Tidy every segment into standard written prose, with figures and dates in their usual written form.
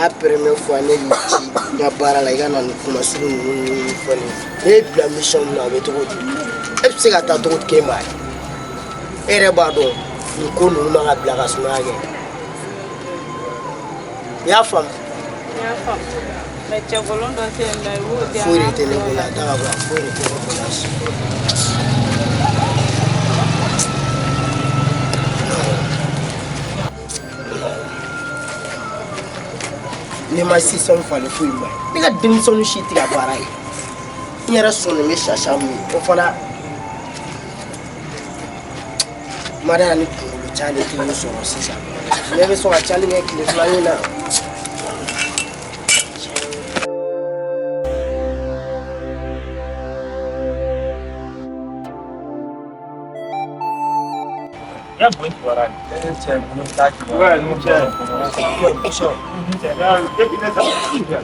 Y'a première fois ne y'i ci n ka baara la, i ka na nin kuma sugu ninnu ni fɔ ne ye. Ne y'i bila mission min na, o bɛ cogo di? E bɛ se ka taa cogo di k'e m'a ye? E yɛrɛ b'a dɔn nin ko ninnu man ka bila ka sumaya kɛ. I y'a faamu? N y'a faamu. Mais cɛkolon dɔ tɛ yen nɔ, i b'o di yan. Foyi de tɛ ne bolo a ta ka bɔ yan, foyi de tɛ ne bolo. Ne ma système falen foyi ma ye. Ne ka denmisɛnnin si tɛ ka baara ye. N yɛrɛ sɔnnen bɛ sasa min ye, o fana ma da ni kunkolo cali kelen sɔrɔ sisan. Ne bɛ sɔn ka cali kɛ tile filanin na. Ya bon kibaruya de. E cɛ ninnu t'a kibaruya. Ni cɛ. Bouchon. Depuis ne ta.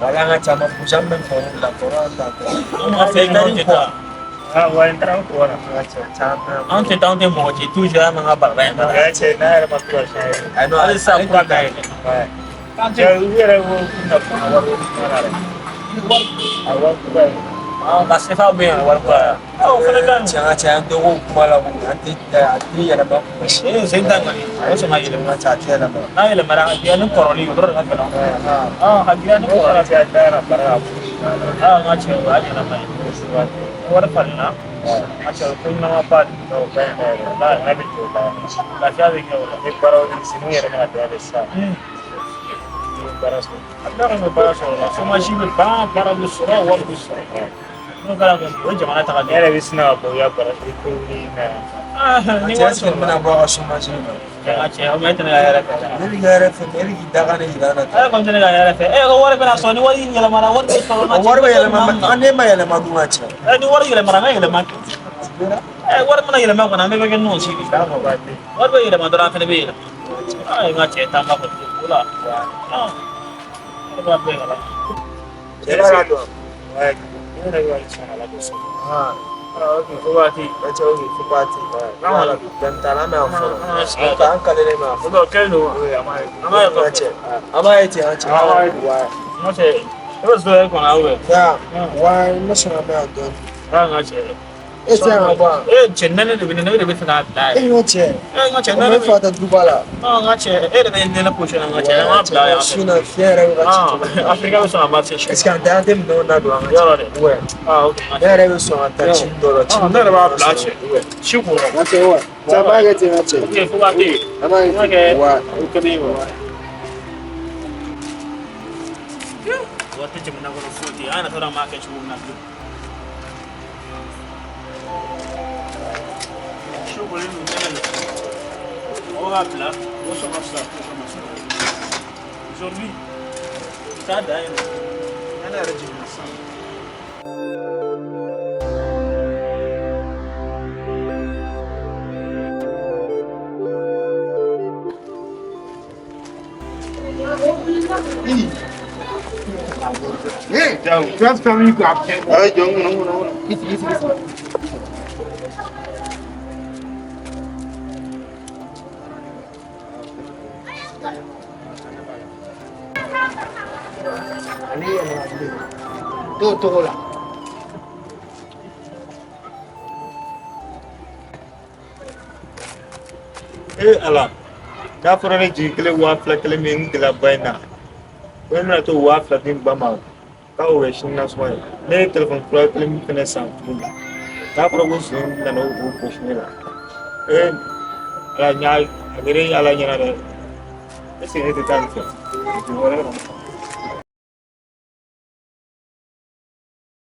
Wala an ka caman bouchon bɛ kɔrɔ la kɔrɔ an t'a kɛ. An ma fɛn ɲɔgɔn tɛ taa. Ah, wa n taara n ko la. An ka cɛ caman. Anw tɛ taa, anw tɛ mɔgɔ ci, toujours an b'an ka barada in na. Cɛ n'a yɛrɛ ma to ka siɲɛ yɛrɛ. Ayi non, Hali sisan kura ka yɛlɛ. Cɛ u yɛrɛ ko k'u bɛna fanga wari ko kuma la dɛ. A wari kura ye. Ah, nka CFA bɛ yen wari kura ya. Ah, o fana ka ɲi. Cɛ an ka cɛ an tɛ ko kuma la ko an tɛ a tɛ yɛlɛma kuma si. Ee, sen ta kɔni, a bɛ sɔn ka yɛlɛma. An ka cɛ a tɛ yɛlɛma. N'a yɛlɛmara, a giriya ni kɔrɔli, o dɔrɔn de ka gɛlɛn. Ah, a giriya ni O kɔrɔli. fana tɛ a dayɛlɛ baara la. Ah, n ka cɛ, o y'a ɲɛnama ye. Ni wari falenna, n ka cɛ, o ye ko ɲɛnama ba de ye. O ka ɲi yɛrɛ. N'a bɛ jɔ o la. Lafiya bɛ kɛ o la. Ni baaraw siniw yɛrɛ bɛna dayɛlɛ sisan. Ni baara sɔrɔ. A bɛɛ kɔni bɛ baara sɔrɔ o la. Chômage bɛ ban, baara bɛ sɔrɔ, wari bɛ sɔrɔ. N'o kɛra kɔni, o ye jamana ta ka Ne di. yɛrɛ bɛ sin ka bɔ i ka baara i ko wuli na yan. Ah, ni Cɛ wari est-ce que sɔrɔla. n bɛna bɔ a ka chômage la? Cɛ, n ka cɛ, o ma e tɛ ne ka hɛrɛ fɛ. Ne b'i ka hɛrɛ fɛ, mais e bɛ k'i dakan de yira an na. E kɔni tɛ ne ka hɛrɛ fɛ. E ko wari bɛna sɔrɔ, ni wari yɛlɛmara, wari bɛ sɔrɔ. O wari bɛ yɛlɛma, an ne ma yɛlɛma dun ka cɛ. Ni wari yɛlɛmara, an ka yɛlɛma kɛ. Wari mana yɛlɛma kɔni, an bɛɛ bɛ kɛ ɲɔgɔn si de. Wari bɛ yɛlɛma dɔrɔn, an fana bɛ yɛlɛma. Ah, n ka cɛ, taa n b'a fɔ o la. Ah, ne b'a bɛɛ kalama. Cɛ b'a la dɔn. Ouais, ne yɛrɛ bɛ ka sɔn a la kosɛbɛ. Ah, Ah, ok, fo waati. cɛ o fo waati. An Ala dan t'a la, an bɛ yan fɔlɔ. An ka An ka an kalelen bɛ yan fɔlɔ. O kelen don. Oui, an b'a ye. An b'a ye An cɛ. An b'a ye ten an cɛ. Ouais. N'o tɛ, e bɛ so yɛrɛ kɔnɔ aw bɛ. Ya, wa ne sɔnna bɛ yan dɔɔni. Ah, n ka cɛ. E tɛ se ka bɔ yan. E cɛ nɛnɛ de bɛ ne, ne de bɛ fɛ k'a bila E yɛrɛ. y'o cɛ. E n ka cɛ O nɛnɛ bɛ bɛ. fa ta duba la. Ah, n ka cɛ, e de bɛ nɛnɛ position na n ka cɛ, an b'a bila yan Su fɛ. na fiɲɛ yɛrɛ bɛ ka ci cogo min na. Ah, Afirika bɛ sɔn ka marcher su. Est-ce que an tɛ an tɛ minɛnw ladon an ka cɛ? Yɔrɔ dɛ. Ouais. Ah, ok, n ka Ne cɛ. yɛrɛ bɛ sɔn ka taa ci dɔ la. Ah, ne yɛrɛ b'a bila cɛ. Si kɔrɔ. N ka cɛ wa. Cɛ an b'a kɛ ten n ka cɛ. Ok, fo waati. An b'a kɛ N ka ten. kɛ. Wa. O kelen ye wa. Wari tɛ jamana kɔnɔ foyi tɛ yen, an yɛrɛ t'a dɔn an b'a kɛ cogo min na bilen. Su kolen don nɛnɛ la. Mɔgɔ b'a bila, mɔgɔ sɔn ka fisa ko kama. Aujourd'hui, i t'a dan yen nɔ. Nɛnɛ yɛrɛ jiginna sisan. Ale yɛlɛma bilen t'o togo la. Ee Ala, n'a fɔra ne jigi kelen 2000 kelen min n gɛlɛyaba in na, ko ne bɛna to 2000 di n ba ma k'a o kɛ sini nasɔngɔ ye. Ne ye telefɔni kura kelen min fɛnɛ san tuguni, n'a fɔra ko sen nana o gosi ne la. Ee Ala, n y'a a kɛra Ala ɲɛna dɛ. Est-ce que ne tɛ taa nin fɛ? Wɛrɛ kana.